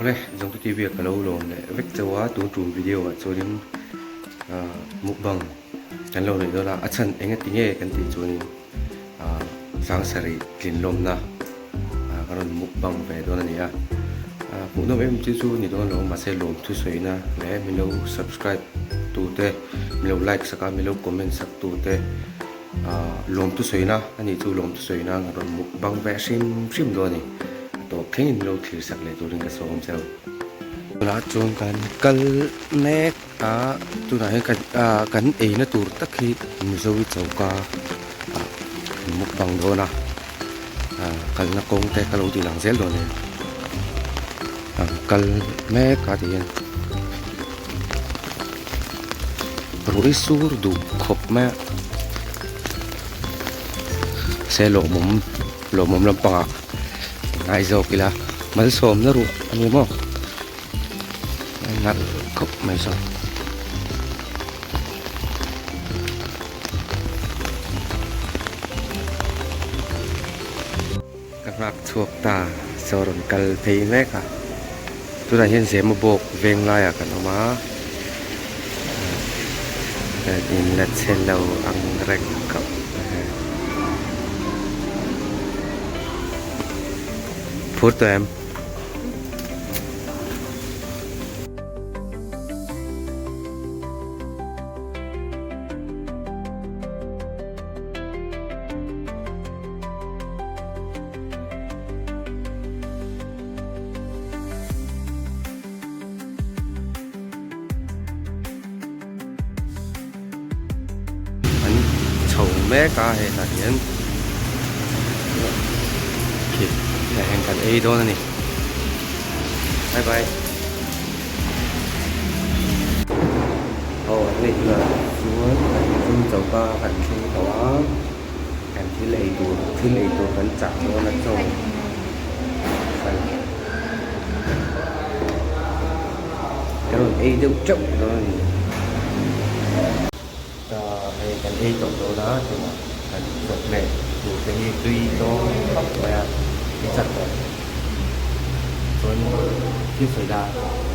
Awle, Zongtu TV ah ka lo lawm leh vek chauh a, tun tum video ah chuanin mukbang kan lo neih dawn a, a chhan eng ati nge kan tih chuanin Sangsarih tlinlawmna kan rawn mukbang ve dawn a ni a, hmuhnawm em chu chu ni dawn lo mahse lawm thusawina leh min lo subscribe tute, min lo like sak a, min lo comment sak tute. Lawm thusawina a nih chu lawm thusawina an rawn muk bang ve hrim hrim dawn a ni. A tawp thlengin min lo thlir sak leh turin ka sawm cheu. Tunah chuan kan kal mek a, tunah hian kan ah kan eina tur tak hi Mizo hi choka ah kan muk bang dawn a, ah kalna kawng te ka lo tih lang zel dawn a ni. Kan kal mek a ti hian. Ruih sur duh khawp mai a se lawmawm lawmawm lampangah ngai zawk ila malsawmna ruah a ni maw a nalh khawp mai saw. Ka nghak chhuak ta saw rawn kal phei mek a tunah hian zema bawk veng laiah kan awm a kan in la che lo ang reng khawp mai phur tawh em. An chho mek a hetah hian khi hetah hian kan ei dawn a ni bye bye aw hei tunah chuan kan zu choka kan thleng tawh a. Kan thil ei tur thil ei tur kan chah dawn a chaw kan kan rawn ei deuh teuh dawn a ni ta hei kan ei tawh dawn a tunah kan chawhmeh tur te hi tui dawn khawp mai a i chak tawh chuan thil sawi la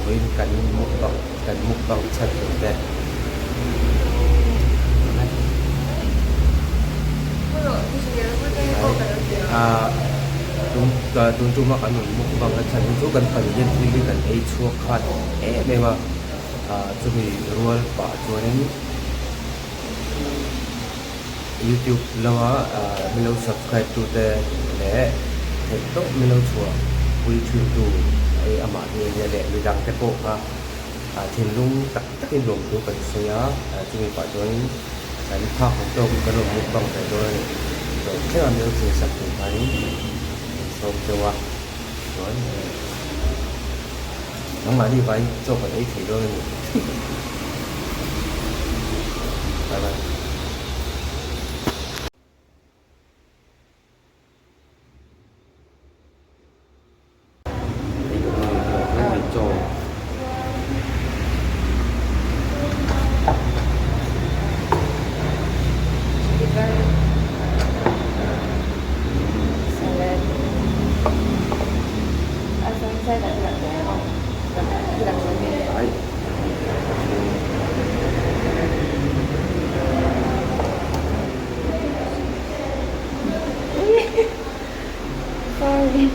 vawiin kan mukbang kan mukbang chhan tur te. Tun tuma kan rawn mukbang a chhan hi chu kan pahnih hian thil hi kan ei chhuak khat em em a chumi rual pah chuanin youtube lama min lo subscribe tute leh theih tawp min lo chhuah pui thin tu amah hi a nia leh midang te pawh kha. Thinlung tak takin lawmthu kan sawi a, chumi pah chuanin kan phak ang tawkin kan rawn mukbang ve dawn a ni. Tawp thleng a mil thil sak tur khanin kan sawm deuh a, chuan nangmahni vai chaw kan ei thei dawn a ni. Bye bye. Sorry.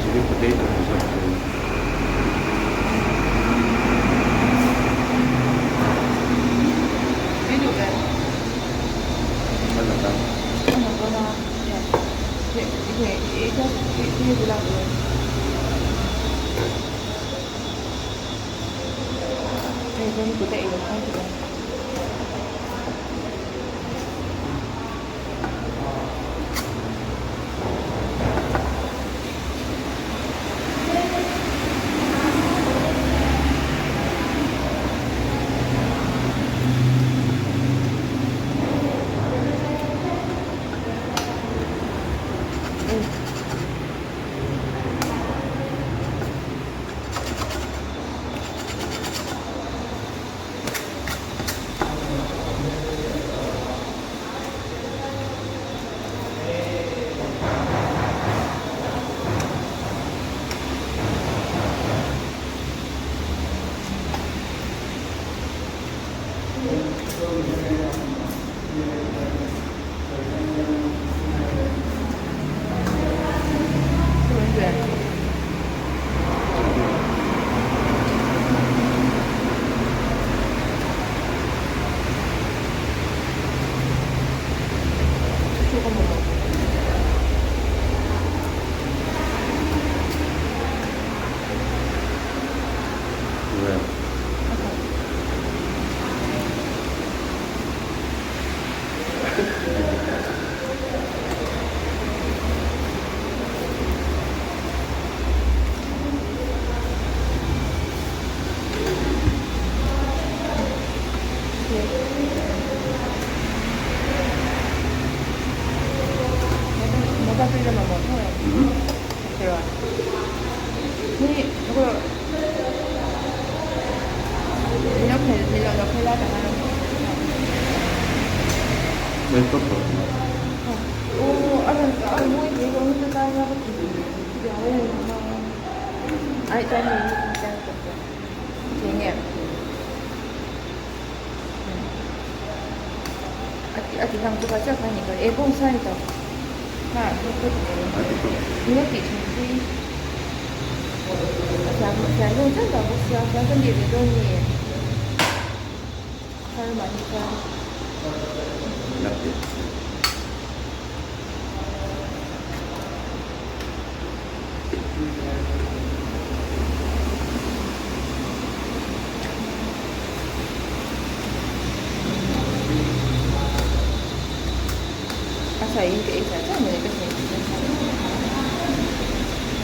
Chilli potato ni zawk thei.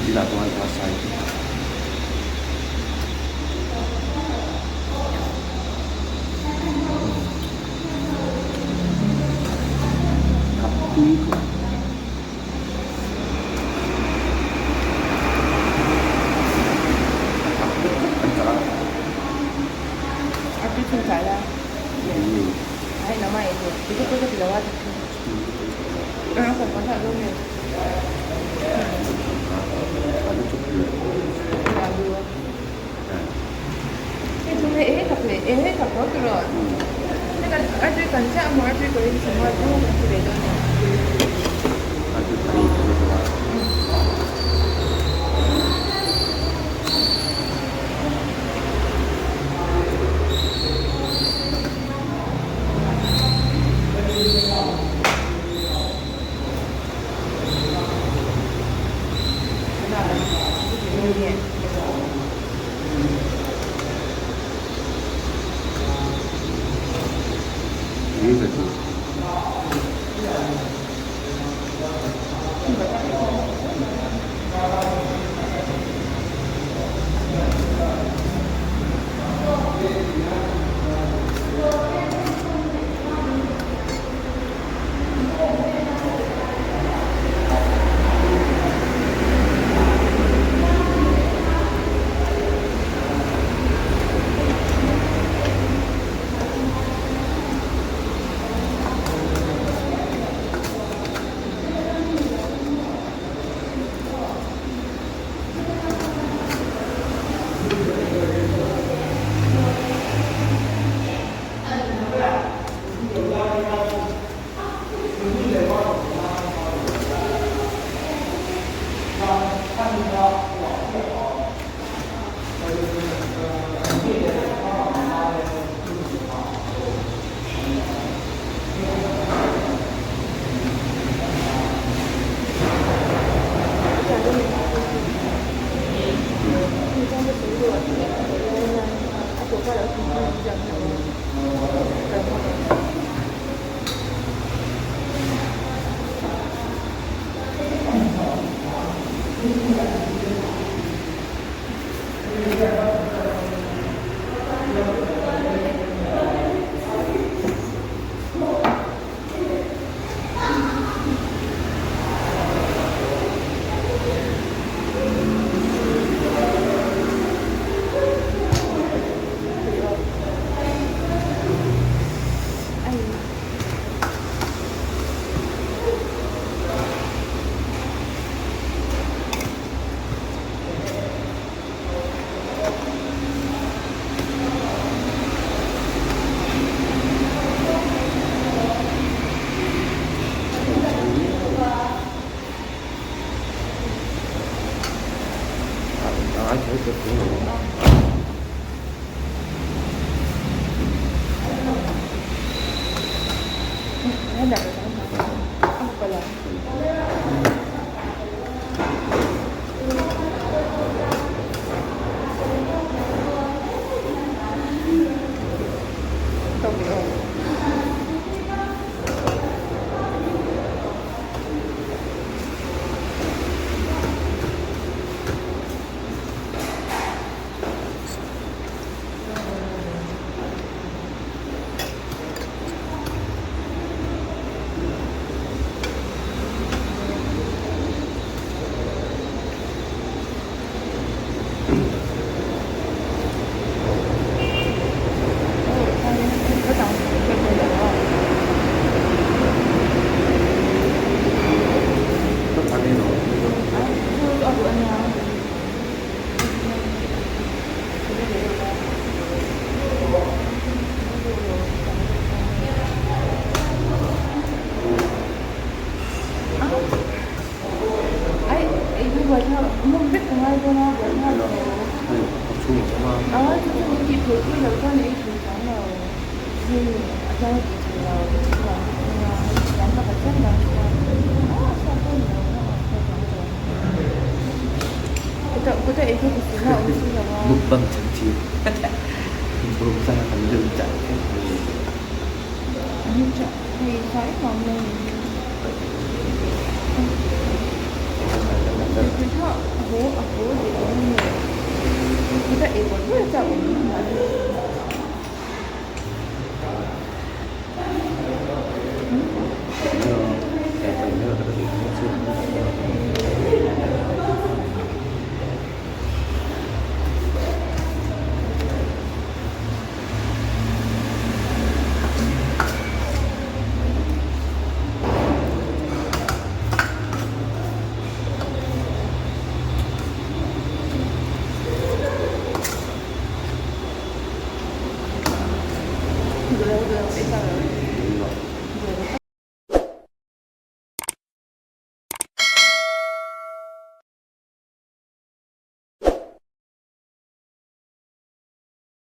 你哪多爱晒？ A ai kher kher lo. Mukbang chanchin